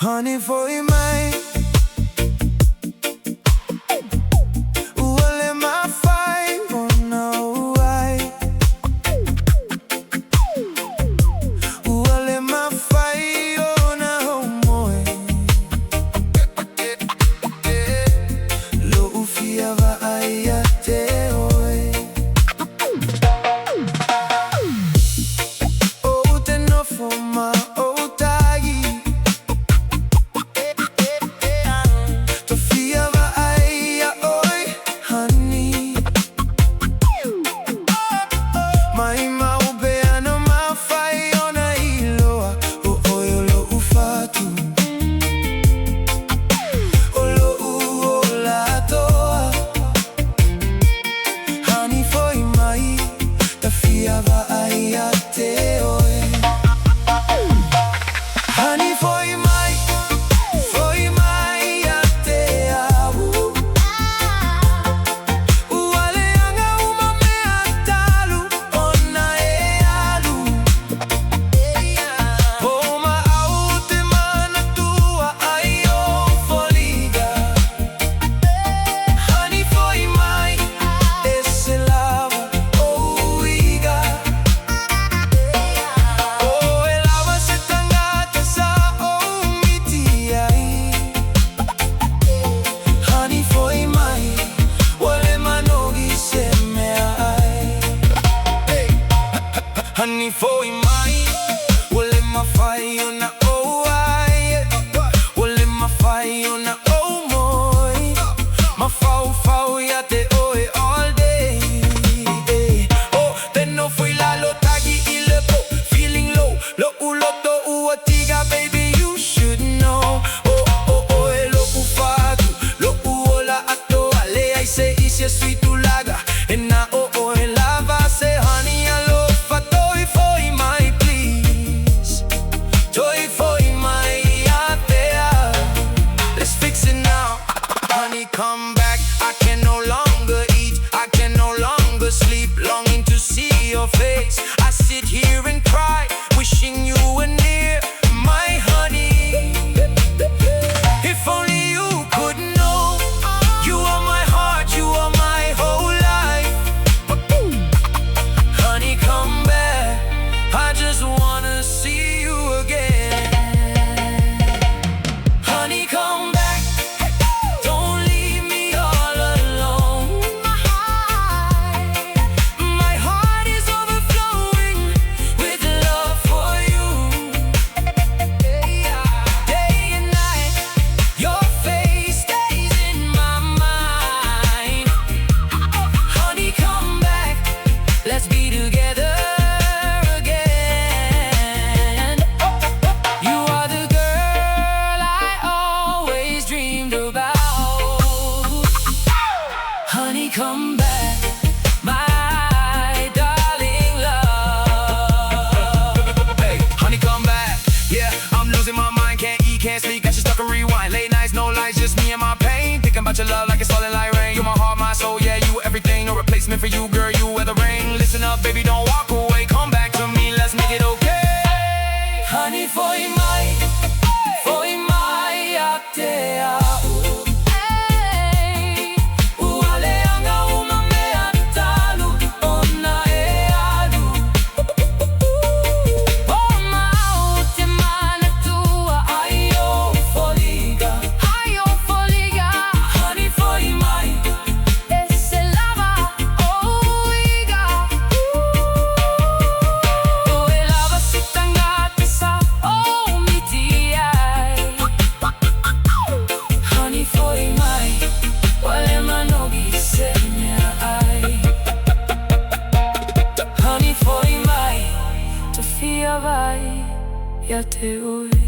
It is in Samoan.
Honey foi mai, ua le mafai ona ou ai. Ua le mafai ona ou moe. Lo'u fia vaai ia te oe. Ou te nofo ma ou tagi. To fia vaai ia oe, honey. Maimau pea na mafai ona iloa o oe o lo'u fatu. O lo'u ola atoa. Honey foi mai, ta fia vaai ia te oe. Honey foi mai, foi mai ia te au. Ua leaga uma mea talu ona e alu. Po ma au ou te manatua ai ou foliga. Honey foi mai, e se lava ou uiga. O oe lava se tagata sa ou miti ai. Honey foi mai, ua le manogi se mea ai. Honey foi mai, ua le mafai ona ou ai. Ua le mafai ona ou moe. Mafaufau ia te oe all day. Ou te nofo i lalo tagi i le po. Feeling low, lo'u loto ua tiga, baby you should know. Oh oh oh, e lo'u fatu, lo'u ola atoa. Leai se isi e sui tulaga. E na o oe lava se honey alofa toe foi mai please. Toe foi mai ia te au. Let's fix it now. Honey, come back. I can no longer eat. I can no longer sleep. Longing to see your face. I sit here and cry, wishing you were near, my honey. If only you could know. You are my heart, you are my whole life. Honey, come back. I just wanna see you again. Honey, come back. Don't leave me all alone. My heart is overflowing with love for you. Day and night, your face stays in my mind. Honey, come back. Let's be together again. You are the girl I always dreamed about. Honey, come back, my darling love. Hey, honey, come back. Yeah, I'm losing my mind. Can't eat, can't sleep. Got you stuck in rewind. Late nights, no lights, just me and my pain. Thinking about your love like it's falling like rain. You're my heart, my soul, yeah, you everything. No replacement for you, girl. You wear the ring. Listen up, baby, don't walk away. Come back to me, let's make it okay. Honey, foi mai, foi mai ia te au. Ua leaga uma mea talu ona e alu. Po ma au te manatua ai ou foliga. Ai ou foliga. Honey, foi mai, E se lava ou uiga. O oe lava se tagata sa ou miti ai. Honey, foi mai, ua le manogi se mea ai. Honey, foi mai, To fia vaai ia te oe.